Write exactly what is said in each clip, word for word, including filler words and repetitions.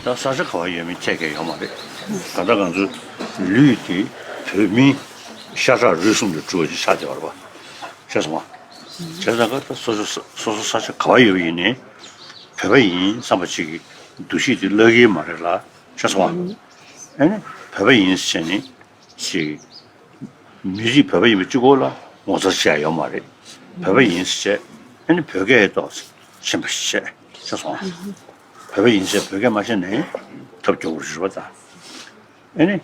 ད་ས་ཆ་ག་བ་ཡོད་མེད་ཁྱད་ཀྱང་ཡོད་མ་རེད། ད་ལྟ་ང་ཚོའི་ལུས་དེ་བོད་མིའི་ཤ་ཁྲག་རུས་གསུམ་ལས་གྲུབ་པ་ཅིག་ཆགས་བསྡད་པ་རེད་པ། ཤེས་སོང་ང་། བྱས་ཙང་ཀ་ད་སོ་སོ་སོ་སོ་ས་ཆ་ག་བ་ཡོད་པ་ཡིན་ནའི་བོད་པ་ཡིན་བསམ་པ་ཅིག་གི་འདུ་ཤེས་དེ་བརླག་གི་མ་རེད་ལ། ཤེས་སོང་ང་། ཨ་ནི་བོད་པ་ཡིན་ཟེར་བྱས་ནས་ཅིག་མི་རིགས་བོད་པ་ཡིན་པ་གཅིག་པོ་ལ་ངོ་མཚར་བྱས་ཡོད་མ་རེད། བོད་པ་ཡིན་ཟེར་བྱས་ཨ་ནི་བོད་སྐད་ཏོག་ཙམ་ཤེས་པ་ཞིག་བྱས། ཤེས་སོང་ང་། བོད་པ་ཡིན་ཟེར་བོད་སྐད་མ་ཤེས་ནའི་ཐབས་སྐྱོ་པོ་རེད་པ་ད། ཨ་ནི།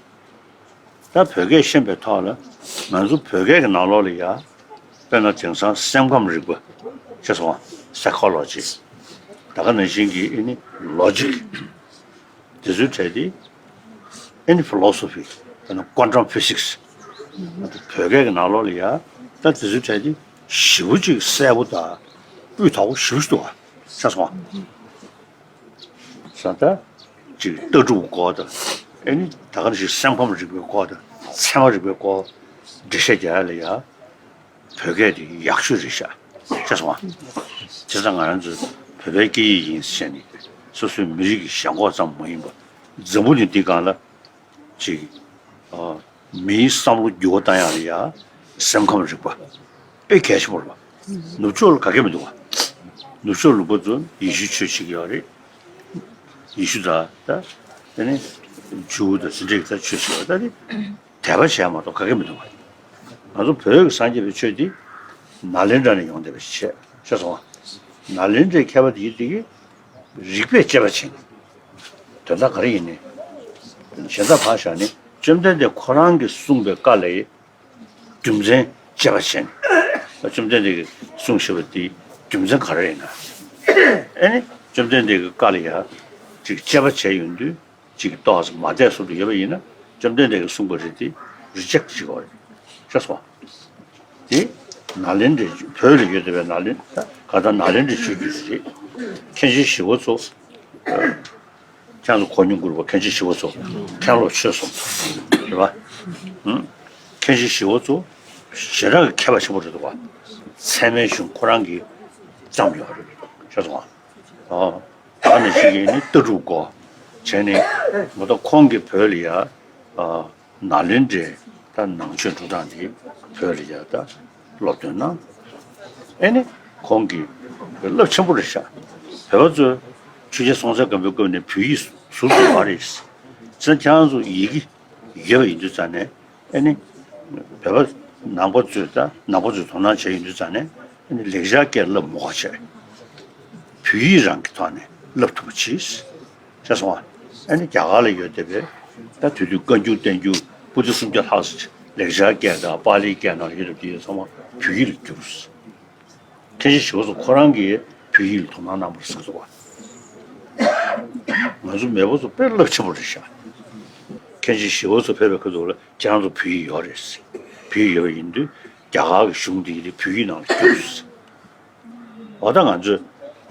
ད་བོད་སྐད་ཤེས་པའི་ཐོག་ལ་ང་ཚོ་བོད་སྐད་ཀྱི་ནང་ལོགས་ལ་ཡ། དཔེར་ན་དེང་སང་སེམས་ཁམས་རིག་པ། ཅེས་སོང་ང་། Psychology། ད་ག་ནང་བཞིན་གྱི་ཨ་ནི་Logic། དེ་ཚོའི་གྲས་དེ་ཨ་ནི་Philosophy། ཨ་ནི་Quantum Physics། ང་ཚོ་བོད་སྐད་ཀྱི་ནང་ལོགས་ལ་ཡ། ད་དེ་ཚོའི་གྲས་དེ་ཞེ་པོ་ཅིག་གསལ་པོ་དང་སྤུས་དག་པོ་ཞེ་པོ་ཅིག་འདུག་ག། ཅེས་སོང་ང་། ས་ད་ཅིག་ལྟ་གྲུབ་སྐོར་དང་། ཨ་ནི་ད་ག་ནང་བཞིན་སེམས་ཁམས་རིག་པའི་སྐོར་དང་ཚད་མ་རིག་པའི་སྐོར་འགྲེལ་བཤད་རྒྱག་ཡ་ལ་ཡ། བོད་སྐད་དེ་ཡག་ཤོས་རེད་ཤག། ཤེས་སོང་ང་། བྱས་ཙང་ང་རང་ཚོ་བོད་པའི་སྐད་ཡིག་ཡིན་ཟེར་ནས་སོ་སོའི་མི་རིགས་ཀྱི་ཞེན་ཁོག་ཙམ་མ་ཡིན་པ། འཛམ་བུ་གླིང་འདི་སྒང་ལ་ཅིག་ཨ། མིའི་བསམ་བློ་འགྱུར་བ་བཏང་ཡག་ལ་ཡ་སེམས་ཁམས་རིག་པ་དཔེ་གལ་ཆེན་པོ་རེད་པ། ནུབ་ཕྱོགས་ལ་ག་གེ་མི་འདུག་ག། ནུབ་ཕྱོགས་ལུང་པ་ཚོ་ཡེ་ཤུ་ཆོས་བྱེད་ཀྱི་ཡོད་རེད། ཡེ་ཤུ་དང་ད་དེ་ནས་ཇུའུ་དང་དེ་འདྲས་ཀྱི་ད་ཆོས་བྱེད་ཀྱི་ཡོད་ད་དེ། དད་པ་བྱས་མ་གཏོགས་ག་གེ་མི་འདུག་ག། ང་ཚོ་བོད་ཀྱི་སངས་རྒྱས་པའི་ཆོས་འདི་ནཱ་ལེནྡྲ་ནས་ཡོང་བསྡད་པ་ཞིག་བྱས། ཤེས་སོང་ང་། ནཱ་ལེནྡྲའི་མཁས་པ་འདི་འདི་གིས་རིགས་པས་དཔྱད་པ་བྱས་ནས། དོན་དག་ག་རེ་ཡིན་ནའི། གཞན་དག་ཕར་བཞག་ནས་བཅོམ་ལྡན་འདས་ཁོ་རང་གིས་གསུངས་པའི་བཀའ་ལ་རྒྱུ་མཚན་དཔྱད་པ་བྱས་ནས། བཅོམ་ལྡན་འདས་ཀྱིས་གསུངས་བཞག་པ་འདི་རྒྱུ་མཚན་ག་རེ་ཡིན་ན། ཨ་ནི་བཅོམ་ལྡན་འདས་ཀྱི་བཀའ་ལ་ཡ་ཅིག་དཔྱད་པ་བྱས་ཡོང་དུས། ཅིག་ཏོག་ཙམ་མ་བདེ་སོང་དུ་ཡོད་པ་ཡིན་ན་བཅོམ་ལྡན་འདས་ཀྱིས་གསུངས་པ་རེད་དེ་རི་ཇེག་བྱེད་དགོས་རེད། ཤེས་སོང་། དེ་ནཱ་ལེནྡྲའི་བོད་ལ་ཡོད་བསྡད་པའི་ནཱ་ལེན་ད་ག་ད་ནཱ་ལེནྡྲའི་ཆོས་བརྒྱུད་རེད། མཁན་ཆེན་ཞི་བ་འཚོ། ཁྱེད་ཚོ་གོ་མྱོང་དགོས་པ། མཁན་ཆེན་ཞི་བ་འཚོ་མཁན་སློབ་ཆོས་གསུམ་རེད་པ། ཧུམ། མཁན་ཆེན་ཞི་བ་འཚོ་ཞེ་དྲག་གི་མཁས་པ་ཆེན་པོ་རེད་འདུག་པ། ཚད་མའི་གཞུང་ཁོ་རང་གིས་བརྩམས་ཡོད་རེད། ཤེས་སོང་ང་། ཨོ། ད་ནི་ཞིག་ཡིན་ནི་ལྟ་གྲུབ་སྐོར། བྱས་ནས་མ་གཏོགས་ཁོང་གིས་བོད་ལ་ཡ། ཨ། ནཱ་ལེནྡྲའི་ད་ནང་ཆོས་འགྲོ་སྟངས་འདི་བོད་ལ་ཡ་ད་སློབ་སྟོན་གནང་། ཨེ་ནི་ཁོང་གིས་རླབས་ཆེན་པོ་རེད་ཤག། བོད་པ་ཚོས་ཆོས་རྒྱལ་སྲོང་བཙན་སྒམ་པོའི་སྐབས་ནས་བོད་ཡིག་ཟུར་དུ་བ་རེད། ཙང་ཁྱེད་རང་ཚོ་ཡི་གེ་ཡོད་པ་ཡིན་དུས་ཙང་ནས། ཨེ་ནི། བོད་པ་ནང་པ་ཚོས་ད་ནང་པ་ཚོས་དོ་སྣང་བྱས་ཡོང་དུས་ཙང་ནས། ཨེ་ནི་ལེགས་སྦྱར་སྐད་བསླབ་མི་དགོས་བྱས། བོད་ཡིག་རང་གི་ཐོག་ནས་བསླབ་ཐུབ་པ་བྱས། ཤེས་སོང་ང་། ཨེ་ནི་རྒྱ་གར་ལ་ཡོད་བསྡད་པའི་ད་དེ་དུས་བཀའ་འགྱུར་བསྟན་འགྱུར་པོ་ཏི་སུམ་བརྒྱ་ལྷག་ཙམ་ལེགས་སྦྱར་སྐད་དང་པཱ་ལིའི་སྐད་ནང་ལ་ཡོད་བསྡད་པ་དེ་ཚང་མ་བོད་ཡིག་ལ་བསྒྱུར། མཁན་ཆེན་ཞི་བ་འཚོ་ཁོ་རང་གིས་བོད་ཡིག་ལ་དོ་སྣང་གནང་བ་རེད་ཟེར་གྱི་འདུག་ག། ང་ཚོ་མེས་པོ་ཚོ་དཔེ་རླབས་ཆེན་པོ་རེད་ཤག། མཁན་ཆེན་ཞི་བ་འཚོ་ཕེབས་པའི་ཁ་ཐུག་ལ་ཁྱེད་རང་ཚོ་བོད་ཡིག་ཡོད་རེད། བོད་ཡིག་ཡོད་པ་ཡིན་དུས་རྒྱ་གར་གྱི་གཞུང་འདི་ཡིན་དུས་བོད་ཡིག་ནང་ལ་བསྒྱུར། འོ་ད་ང་ཚོས་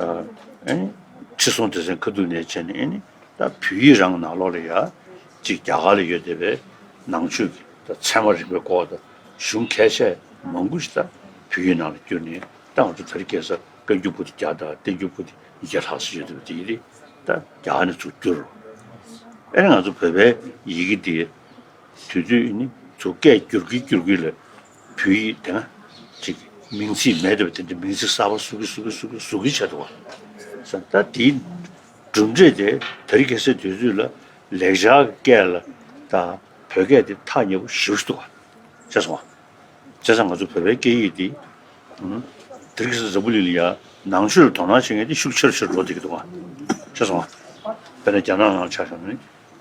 ཨ་ནི་ཁྲི་སྲོང་ལྡེ་བཙན་ཁ་ཐུག་ནས་བྱས་ནས་ཨ་ནི་ད་བོད་ཡིག་རང་ནང་ལོགས་ལ་ཡ་ཅིག་རྒྱ་གར་ལ་ཡོད་བསྡད་པའི་ནང་ཆོས་ཀྱི་ད་ཚད་མ་རིག་པའི་སྐོར་དང་གཞུང་ཁ་ཤས་མང་པོ་ཞིག་ད་བོད་ཡིག་ནང་ལ་བསྒྱུར་ནས་ད་ང་ཚོ་དེ་རིང་ཁ་སང་བཀའ་འགྱུར་པོ་ཏི་བརྒྱ་དང་བསྟན་འགྱུར་པོ་ཏི་ཉིས་བརྒྱ་ལྷག་ཙམ་ཡོད་བསྡད་པ་དེ་ཡིན་དུས་ད་རྒྱ་གར་ནས་ཚུར་བསྒྱུར། ཨ་ནི་ང་ཚོ་བོད་པའི་ཡི་གེ་འདི། དུས་ཚོད་ནི་ཚུར་སྐད་བསྒྱུར་གྱིན་བསྒྱུར་གྱིན་ལ་བོད་ཡིག་དེ་ན་ཅིག་མིང་ཚིག་མེད་པ་དེ་འདྲ་མིང་ཚིག་གསར་པ་བཟོ་གི་བཟོ་གི་བཟོ་གི་བཟོ་གི་བྱས་འདུག་བ། ད་དེའི་གྲུབ་འབྲས་དེ་དེ་རིང་ཁ་སང་དུས་ཚོད་ལ་ལེགས་སྦྱར་སྐད་ལ་ད་བོད་སྐད་དེ་ཐག་ཉེ་པོ་ཞེ་པོ་ཞིག་འདུག་བ། ཤེས་སོང་ང་། བྱས་ཙང་ང་ཚོ་བོད་པའི་སྐད་ཡིག་འདི། ཨུམ། དེ་རིང་ཁ་སང་འཛམ་བུ་གླིང་ལ་ཡ་ནང་ཆོས་ལ་དོ་སྣང་བྱེད་མཁན་དེ་ཤུགས་ཆེ་རུ་ཆེ་རུ་འགྲོ་བསྡད་ཀྱི་འདུག་ག། ཤེས་སོང་ང་། དཔེར་ན་རྒྱ་ནག་ནང་ཆ་བཞག་ན་ནི་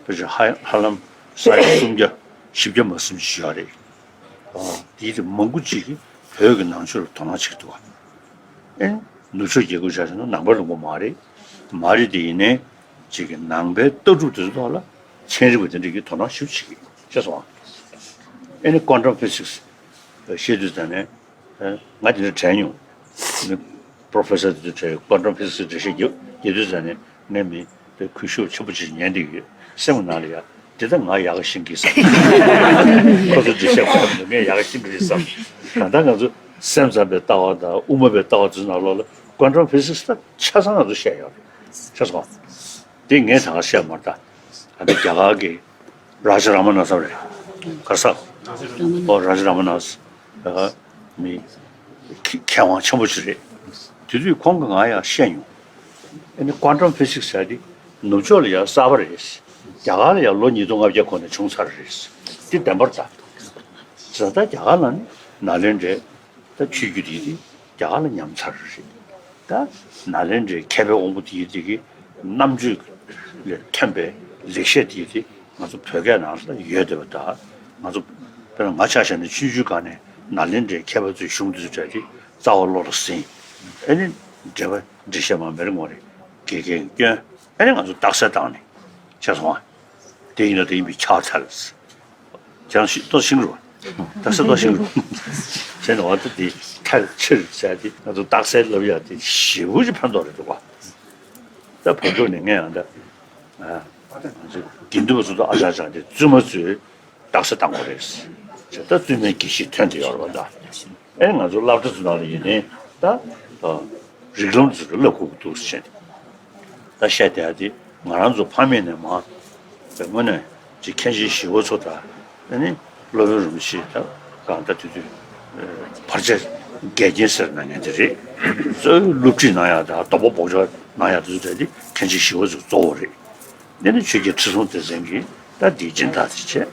ཕལ་ཆེར་ཧ་ཧ་ལམ་ས་ཡ་སུམ་བརྒྱ་བཞི་བརྒྱ་མ་ཟིན་ཞིག་ཡོད་རེད། ཨ། དེའི་རིགས་མང་པོ་ཅིག་གིས་བོད་ཀྱི་ནང་ཆོས་ལ་དོ་སྣང་བྱེད་ཀྱི་འདུག་ག། ཨེ། ནུབ་ཕྱོགས་རྒྱལ་ཁབ་ཆ་བཞག་ན་ནང་པ་ལུང་པ་མ་རེད། མ་རེད་དེ་ཡིན་ནའི་ཅིག་གིས་ནང་པའི་ལྟ་གྲུབ་དེ་ཚོའི་ཐོག་ལ་ཚན་རིག་པ་དེ་འདྲ་གིས་དོ་སྣང་ཞེ་པོ་བྱེད་ཀྱི་ཡོད། ཤེས་སོང་ང་། ཨེ་ནི་ཀོན་ཊམ་ཕི་སིག་སི་བཤད་དུས་ཙང་ནས། ང་དེ་འདྲ་དྲན་མྱོང་། མི་པྲོ་ཕེ་སར་དེ་ཚོ་དྲན་ཡོང་། ཀོན་ཊམ་ཕི་སིག་སི་འགྲེལ་བཤད་རྒྱབ་རྒྱག་དུས་ཙང་ནས་ངས་མི་དེ་གུས་ཞབས་ཆེན་པོ་ཅིག་ཉན་བསྡད་ཡོད། སེམས་ནང་ལ་ཡ་དེ་ད་ང་ཡག་ག་ཤེས་ཀྱི་བསམ། ཁོ་ཚོ་འགྲེལ་བཤད་གོ་ཡ་མི་འདུག་ངས་ཡག་ག་ཤེས་ཀྱི་རེད་བསམ། གང་ལྟར་ང་ཚོ་སེམས་ཙམ་པའི་ལྟ་བ་དང་དབུ་མ་པའི་ལྟ་བ་དེ་ཚོ་ནང་ལོགས་ལ་ཀོན་ཊམ་ཕི་སིག་སི་ད་ཆ་ཚང་ང་ཚོ་བཤད་ཡོད་རེད། ཤེས་སོང་ང་། དེ་ངས་ད་ག་བཤད་མ་རེད་ད། ད་ལྟ་རྒྱ་གར་གྱི་རཱ་ཇ་ར་མ་ན་ས་རེད། ག་ས། ཨོ་རཱ་ཇ་ར་མ་ན་ས། ཨ། མི་མཁས་དབང་ཆེན་པོ་ཞིག་རེད། དེ་དུས་ཁོང་གིས་ང་ཡང་བཤད་མྱོང་། ཨ་ནི་ཀོན་ཊམ་ཕི་ཟིག་སི་ཟེར་དེ་ནུབ་ཕྱོགས་ལ་ཡང་གསར་པ་རེད། རྒྱ་གར་ལ་ཡང་ལོ་ཉིས་སྟོང་ལྔ་བརྒྱ་གོང་ནས་བྱུང་ཚར་རེད། དེ་བདེན་པ་རེད་ད། ད་ལྟ་རྒྱ་གར་ལ་ནི་ནཱ་ལེནྡྲའི་ད་ཆོས་བརྒྱུད་དེ་དེ་རྒྱ་གར་ལ་ཉམས་ཚར་རེད། ད་ནཱ་ལེནྡྲའི་མཁས་པའི་དབང་པོ་དེ་དེ་གི་རྣམ་དཔྱོད་ལས་ཐོན་པའི་ལེགས་བཤད་དེ་དེ་ང་ཚོ་བོད་སྐད་ནང་ལ་ཡོད་བསྡད་པ་ད། ང་ཚོ་དཔེར་ན་ང་ཆ་བཞག་ན་ཆུང་ཆུང་སྒང་ནས་ནཱ་ལེནྡྲའི་མཁས་པ་ཚོའི་གཞུང་དེ་ཚོ་སྦྱངས་ཏེ་རྩ་བ་བློ་ལ་ཟིན། ཨ་ནི་འགྲེལ་པ་འགྲེལ་བཤད་མ་མེར་ངོ་རེ་དགེ་རྒན་སྐྱོན། ཨ་ནི་ང་ཚོ་རྟགས་གསལ་བཏང་ནས་ཆ་སོང་ཨ། དེ་ཡིན་ན་དེ་ཡིན་པའི་ཁྱབ་ཚར། ཅང་ཤེས་ཏོ་ཤིང་རུ། ད་སེ་ཏོ་ཤིང་རུ། ཟེར་ནས་འོ་ད་དེ་ཐལ་ཕྱིར་ཟེར་དེ་ང་ཚོ་རྟགས་གསལ་ལབ་ཡ་དེ་ཞེ་པོ་ཅིག་ཕན་ཐོགས་རེད་འདུག་བ། ད་བར་དུ་ནས་ངས་ཡང་ད་ང་ཚོ་དགེ་འདུན་པ་ཚོ་དང་ཨ་ཅག་ཅག་དེ་བཙུན་མ་ཚོས་རྟགས་གསལ་བཏང་དགོས་རེད་ཟེར། ད་བཙུན་མའི་དགེ་བཤེས་ཐོན་དེ་ཡོད་རེད་བ་ད། ཨེ་ང་ཚོ་སློབ་གྲྭ་ཚོ་ནང་ལ་ཡིན་ནའི་ད་རིགས་ལམ་ཚོ་ལ་བསླབ་དགོས་ཀྱི་འདུག་ཟེར་བྱས་ནས། ད་བཤད་བསྡད་ཡ་དེ་ང་རང་ཚོ་ཕ་མེས་ནས་མ། དངོས་གནས་ཅིག་མཁན་ཆེན་ཞི་བ་འཚོ་དང་། ཨ་ནི་སློབ་དཔོན་རིན་པོ་ཆེ་དང་གང་ལྟར་དེ་དུས་བར་ཆད་འགལ་རྐྱེན་ཟེར་གནང་མཁན་དེ་རེད། གཙོ་བོ་སློབ་ཁྲིད་གནང་ཡ་དང་དོགས་པ་འབོག་ཆོག་གནང་ཡ་དེ་ཚོ་དེ་མཁན་ཆེན་ཞི་བ་འཚོ་གཙོ་བོ་རེད། དེ་ནི་ཆོས་རྒྱལ་ཁྲི་སྲོང་ལྡེ་བཙན་གྱིས་ད་འདིའི་སྦྱིན་བདག་དེ་བྱས།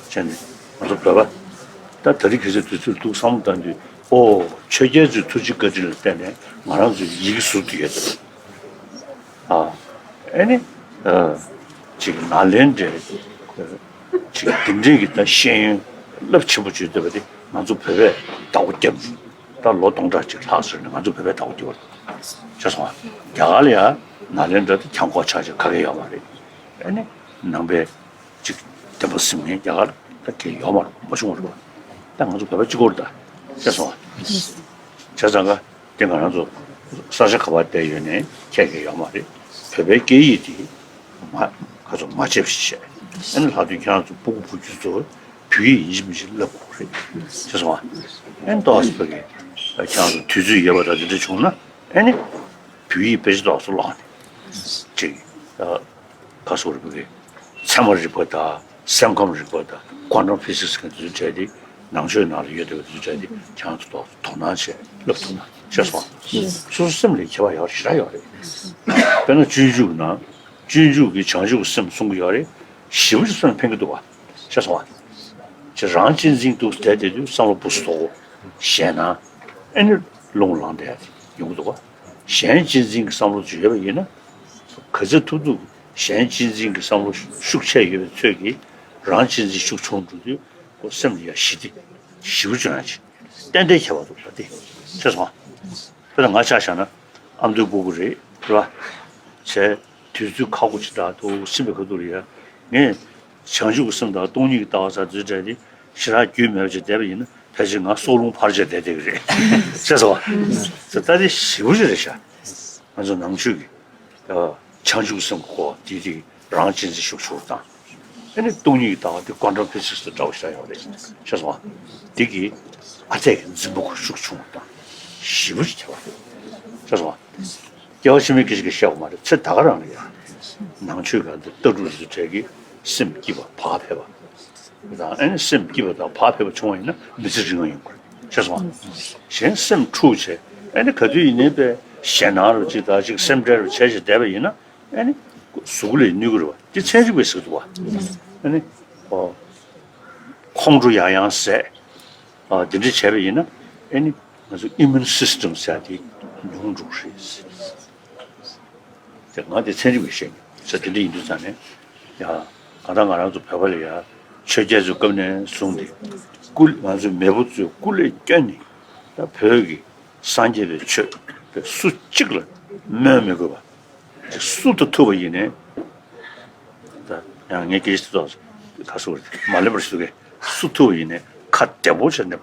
བྱས་ནས་ང་ཚོ་བོད་པ་ད་ད་རེས་ཁ་སང་དུས་ཚོད་འདུག་བསམ་བློ་བཏང་དུས། ཨོ་ཆོས་རྒྱལ་ཚོའི་ཐུགས་རྗེ་བཀའ་དྲིན་ལ་བརྟེན་ནས་ང་རང་ཚོའི་ཡི་གེ་ཟུར་དུ་ཡོད་དེ། ཨ་ཨེ་ནི་ཨ་ཅིག་ནཱ་ལེནྡྲའི་ཅིག་འདི་འདྲའི་གི་ད་ཤེས་ཡོན་རླབས་ཆེན་པོ་བརྗོད་བསྡད་པ་དེ་ང་ཚོ་བོད་པས་བདག་པོ་བརྒྱབ། ད་ལོ་སྟོང་ཕྲག་གཅིག་ལྷག་ཙམ་ནས་ང་ཚོ་བོད་པས་བདག་པོ་བརྒྱབ་པ་རེད། ཤེས་སོང་ཨ། རྒྱ་གར་ལ་ཡ་ནཱ་ལེནྡྲ་དེ་གྱང་ཁོག་ཆག་ཆག་ག་གེ་ཡོད་མ་རེད། ཨ་ནི་ནང་པའི་ཅིག་བདེན་པ་སེམས་ངན་རྒྱ་གར་ད་གེ་ཡོད་མ་རེད། མ་བྱུང་བ་རེད་པ། ད་ང་ཚོ་བོད་པ་གཅིག་པོ་རེད་ད། ཤེས་སོང་ཨ། བྱས་ཙང་ག་དེ་ང་རང་ཚོ་ས་ཆ་ག་པར་བསྡད་ཡོད་ནའི་ཁྱད་གེ་ཡོད་མ་རེད། བོད་པའི་སྐད་ཡིག་དེ་མ་ག་ཚོད་མ་བརྗེད་པ་ཞིག་བྱས། ཨ་ནི་ལྷག་དོན་ཁྱེད་རང་ཚོ་སྤུ་གུ་བུ་རྒྱུད་ཚོ་བོད་ཡིག་ཡིན་གཅིག་མིན་གཅིག་བསླབ་དགོས་རེད། ཤེས་སོང་ཨ། ཨ་ནི་ཏོག་ཙམ་བོད་ཀྱི་ཁྱེད་རང་ཚོ་དུས་ཚོད་ཡོད་པ་དང་དེ་འདྲ་བྱུང་ན་ཨ་ནི་བོད་ཡིག་དཔེ་ཆ་ཏོག་ཙམ་བཀླགས་ནས་ཅིག་ག་སོགས་རིག་པ་གི་ཚད་མ་རིག་པ་དང་སེམས་ཁམས་རིག་པ་དང་ཀོན་ཊམ་ཕི་ཟིག་སི་གི་འདི་ཚོའི་གྲས་དེ་ནང་ཆོས་ནང་ལ་ཡོད་བསྡད་པ་འདི་ཚོའི་གྲས་དེ་ཁྱེད་རང་ཚོ་ཐོག་དོ་སྣང་བྱས་བསླབ་ཐུབ་ན་ཤེས་སོང་། སོ་སོ་སེམས་ལ་ཁྱད་པར་ཡོད་རེད། ཞེ་དྲག་ཡོད་རེད། དཔེར་ན་སྤྱོད་འཇུག་ནང་སྤྱོད་འཇུག་གི་བྱང་ཆུབ་སེམས་གསུང་གི་ཡོད་རེད། ཞེ་པོ་ཅིག་སེམས་ཕན་གི་འདུག་བ། ཤེས་སོང་བ། ཁྱེད་རང་གཅེས་འཛིན་འདུག་བསྡད་བསྡད་དུས་བསམ་བློ་སྦུ་སུ་དོག་གོ་ཞེ་ན་ཨེ་ནི་རླུང་ལངས་བསྡད་ཡོང་གི་འདུག་བ། གཞན་གཅེས་འཛིན་གྱི་བསམ་བློ་ཅིག་ཡོད་པ་ཡིན་ན། ག་ཚོད་ཐུབ་ཐུབ་གཞན་གཅེས་འཛིན་གྱི་བསམ་བློ་ཤུགས་ཆེ་ཡོད་པའི་ཚོད་ཀྱིས་རང་གཅེས་འཛིན་ཤུགས་ཆུང་འགྲོ་དུས་ཁོ་སེམས་ལ་ཡ་ཞི་བདེ་ཞེ་པོ་བྱུང་ཡ་ཅིག་ཏན་ཏན་ཁྱད་པར་འདུག་ད་དེ་ཤེས་སོང་ཨ། དཔེར་ན་ང་ཆ་བཞག་ན་ཨ་མདོའི་སྤུ་གུ་རེད་ར། བྱས་དུས་ཚོད་ཁག་པོ་ཅིག་དང་དུ་ཕྱིན་པའི་ཁ་ཐུག་ལ་ཡ་ངས་བྱང་ཆུབ་ཀྱི་སེམས་དང་སྟོང་ཉིད་ཀྱི་ལྟ་བ་ཟེར་དུས་འདྲ་དེ་ཞེ་དྲག་རྒྱུས་མེད་པ་ཅིག་བསྡད་པ་ཡིན་ན། ཕལ་ཆེར་ང་སྲོག་རླུང་འཕར་བྱས་བསྡད་བསྡད་ཀྱི་རེད། ཤེས་སོང་བ། ད་དེ་ཞེ་པོ་ཅིག་རེད་ཤག་ང་ཚོ་ནང་ཆོས་ཀྱི་བྱང་ཆུབ་སེམས་ཀྱི་སྐོར་དེ་དེ་རང་གཅེས་འཛིན་ཤུགས་ཆུང་བ་དང་། ཨ་ནི་སྟོང་ཉིད་ཀྱི་ལྟ་བ་དེ་ཀོན་ཊམ་ཕི་ཟིག་སི་དང་འདྲ་བོ་ཞིག་ཡོད་རེད། ཤེས་སོང་བ། དེ་གི་ཨ་འཐས་ཀྱི་འཛིན་པ་ཁོ་ཤུགས་ཆུང་བ་དང་ཞེ་པོ་ཅིག་ཁྱད་པར་རེད། ཤེས་སོང་བ། སྐྱེ་བ་ཕྱི་མའི་སྐད་ཆ་གི་བཤད་དགོས་མ་རེད། ཚེ་ད་ག་རང་རེད་ཡ། ནང་ཆོས་སྒང་དེ་ལྟ་གྲུབ་རེད་ཚོ་གྲས་ཀྱི་སེམས་སྐྱིད་པ་བག་ཕེབས་པ། དང་ཨ་ནི་སེམས་སྐྱིད་པ་དང་བག་ཕེབས་པ་བྱུང་བ་ཡིན་ན་མི་ཚེ་རིང་བ་ཡོང་གི་རེད། ཤེས་སོང་ཨ། གཞན་སེམས་འཁྲུག་བྱས་ཨ་ནི་ག་དུས་ཡིན་ནའི་པའི་ཞེད་སྣང་རུ་ཅིག་དང་ཅིག་སེམས་ཁྲལ་རུ་བྱས་བྱས་བསྡད་པ་ཡིན་ན་ཨ་ནི་གཟུགས་ལ་གནོད་ཀྱི་རེད་བ། འདི་ཚན་རིག་པས་ཟེར་འདུག་བ། ཨ་ནི་ཨོ་ཁོང་ཁྲོ་ཡང་ཡང་ཟད། ཨ་འདི་འདྲ་བྱས་པ་ཡིན་ན་ཨ་ནི་ང་ཚོ་ཨི་མིའུན་སིས་ཊམ་ཟེར་དེ་ཉུང་འགྲོ་གི་རེད། དེ་ང་དེ་ཚན་རིག་པས་བཤད་ཀྱི་ཟེར་དེ་འདྲ་ཡིན་དུས་ཙང་ནས་ཡ། གང་ལྟར་ང་རང་ཚོ་བོད་པ་ལ་ཡ་ཆོས་རྒྱལ་ཚོའི་སྐབས་ནས་བཟུང་སྟེ་སྐུ་ང་ཚོའི་མེས་པོ་ཚོས་སྐུ་ལས་བསྐྱོན་ནས་ད་བོད་ཀྱི་སངས་རྒྱས་པའི་ཆོས་དེ་སུ་གཅིག་ལ་སྨོན་མི་དགོས་པ་ཅིག་སུ་དང་ཐུག་པ་ཡིན་ནའི་ད་ཡང་ངས་སྐད་ཆ་དེ་ཚོ་ག་སུ་མ་ལེན་པར་ཞུ་གི་སུ་ཐུག་པ་ཡིན་ནའི་ཁ་བདེ་པོ་བྱས་ནས།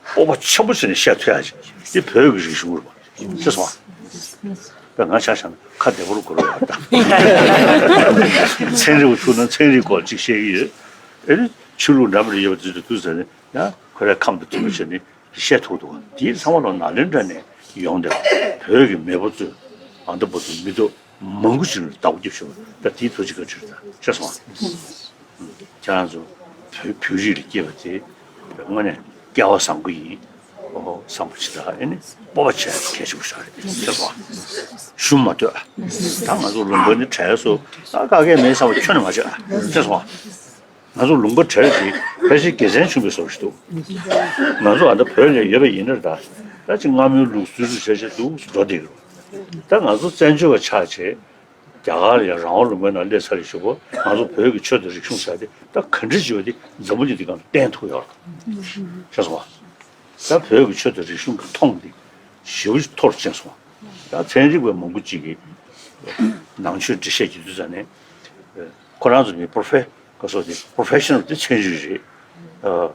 སྤོབས་པ་ཆེན་པོ་བྱས་ནས་བཤད་ཐུབ་ཡ་ཅིག་འདི་བོད་ཀྱི་རིག་གཞུང་རེད་པ། ཤེས་སོང་ཨ། དཔེ་ང་ཆ་བཞག་ན་ཁ་བདེ་པོ་རུ་གོ་རུ་ཡོད་ད། ཚན་རིག་པ་ཐུག་ན་ཚན་རིག་སྐོར་ཅིག་བཤད་ཀྱི་ཡོད། ཨེ་ནི་ཆོས་ལུགས་འདྲ་མི་འདྲ་ཡོད་པ་དེ་ཚོ་ཐུག་ཟེར་ནས་ཡང་ཁོ་རའི་ཁམས་དང་མཐུན་པ་བྱས་ནས་བཤད་ཐུབ་འདུག་དེའི་ཚང་མ་ལོ་ནཱ་ལེནྡྲ་ནས་ཡོང་བསྡད་པ་བོད་ཀྱི་མེས་པོ་ཚོས་ཨ་མདོ་པོ་ཚོ་མི་ཐུབ། མང་པོ་ཞིག་ལ་བདག་པོ་རྒྱབ་ཤོག་ད་དེའི་ཐུགས་རྗེ་བཀའ་དྲིན་རེད། ཤེས་སོང་ང་། ཁྱེད་རང་ཚོ་བོད་བོད་རིགས་ལ་སྐྱེས་པ་དེ་དངོས་གནས་སྐལ་བ་བཟང་པོ་ཡིན། ཨོ་བཟང་པོ་ཅིག་དང་ཨེ་ནི་སྤོབས་པ་བྱས་གལ་ཆེན་པོ་ཞིག་རེད། ཤེས་སོང་ང་། ཞུམ་མ་སྡོད་ཨ། ད་ང་ཚོ་ལུང་པ་ནི་བྲལ་སོང་། ད་དཀའ་ངལ་མེད་བསམ་པ་ཁྱོན་ནས་མ་བྱེད་ཨ། ཤེས་སོང་ང་། ང་ཚོ་ལུང་པ་བྲལ་ཏེ་ཕལ་ཆེར་དགེ་མཚན་བྱུང་བའི་བཟོ་ཞིག་འདུག་ང་ཚོ་ཨ་ད་བོད་ནས་ཡོད་པ་ཡིན་ན་ད་ད་ཅིག་སྔ་མོའི་ལུགས་སྲོལ་ལུགས་བྱ་བྱེད་འདུག་འགྲོ་བསྡད་ཀྱི་རེད། ད་ང་ཚོ་བཙན་བྱོལ་བ་ཆགས་བྱས་རྒྱ་གར་ལ་ཡང་རང་དབང་ལུང་པའི་ནང་སླེབས་ཚར་རེད་ཞུ་གོ། ང་ཚོ་བོད་ཀྱི་ཆོས་དང་རིག་གཞུང་ཟེར་དེ་ད་ག་འདྲ་བྱས་པ་དེ་འཛམ་བུ་གླིང་འདི་སྒང་ལ་བསྟན་ཐུབ་ཡོད་རེད། ཤེས་སོང་ང་། ད་བོད་ཀྱི་ཆོས་དང་རིག་གཞུང་གི་མཐོང་འདི་ཞེ་པོ་ཅིག་མཐོ་རུ་ཕྱིན་སོང་། ད་ཚན་རིག་པ་མང་པོ་ཅིག་གིས་ནང་ཆོས་འགྲེལ་བཤད་བྱེད་དུས་ཙམ་ནས་ཁོ་རང་ཚོ་ནི་པོ་རོ་ཕེ་ག་སོ་དེ་པོ་རོ་ཕེ་ཤ་ནལ་དེ་ཚན་རིག་རེད། ཨ།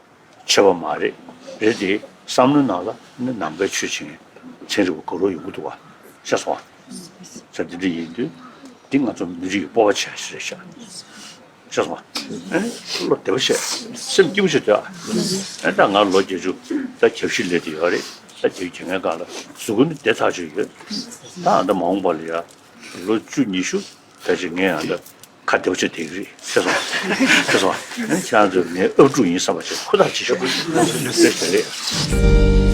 ཆོས་པ་མ་རེད། རེད་དེ་བསམ་བློའི་ནང་ལ་ནི་ནམ་མཁའི་ཆོས་བྱེད་མཁན་ཚན་རིག་པ་དགའ་རབ་ཡོང་གི་འདུག་བ། ཤེས་སོང་ང་། ས་འདི་འདྲ་ཡིན་དུས་འདི་ང་ཚོ་མི་རིགས་ཀྱི་སྤོབས་པ་བྱས་ཞིག་རེད་ཤག་ཤེས་སོང་ང་། ཨ་ནི་བློ་བདེ་པོ་བྱས་སེམས་སྐྱིད་པོ་བྱས་སྡོད་ཨ། ཨ་ད་ང་ལོ་བརྒྱད་ཅུ་ད་གྱ་བཞི་སླེབས་བསྡད་ཡོད་རེད། ད་དེ་གྱ་ལྔའི་སྒང་ལ་གཟུགས་པོ་ནི་བདེ་ཐག་ཆོད་ཡོད། ད་ཨ་ད་མ་འོངས་པ་ལ་ཡ་ལོ་བཅུ་ཉི་ཤུ་ད་ཅིག་ངས་ཨ་ད་ཁ་བདེ་པོ་བྱས་བསྡད་ཀྱི་རེད། ཤེས་སོང་ང་། ཤེས་སོང་ང་། ཨ་ནི་ཁྱེད་རང་ཚོས་ངའི་ཨབ་ཕྲུག་ཡིན་བསམ་པ་བྱས་ཧུར་ཐག་བྱེད་ཤོག་ཨ་ནི་དེ་རེད།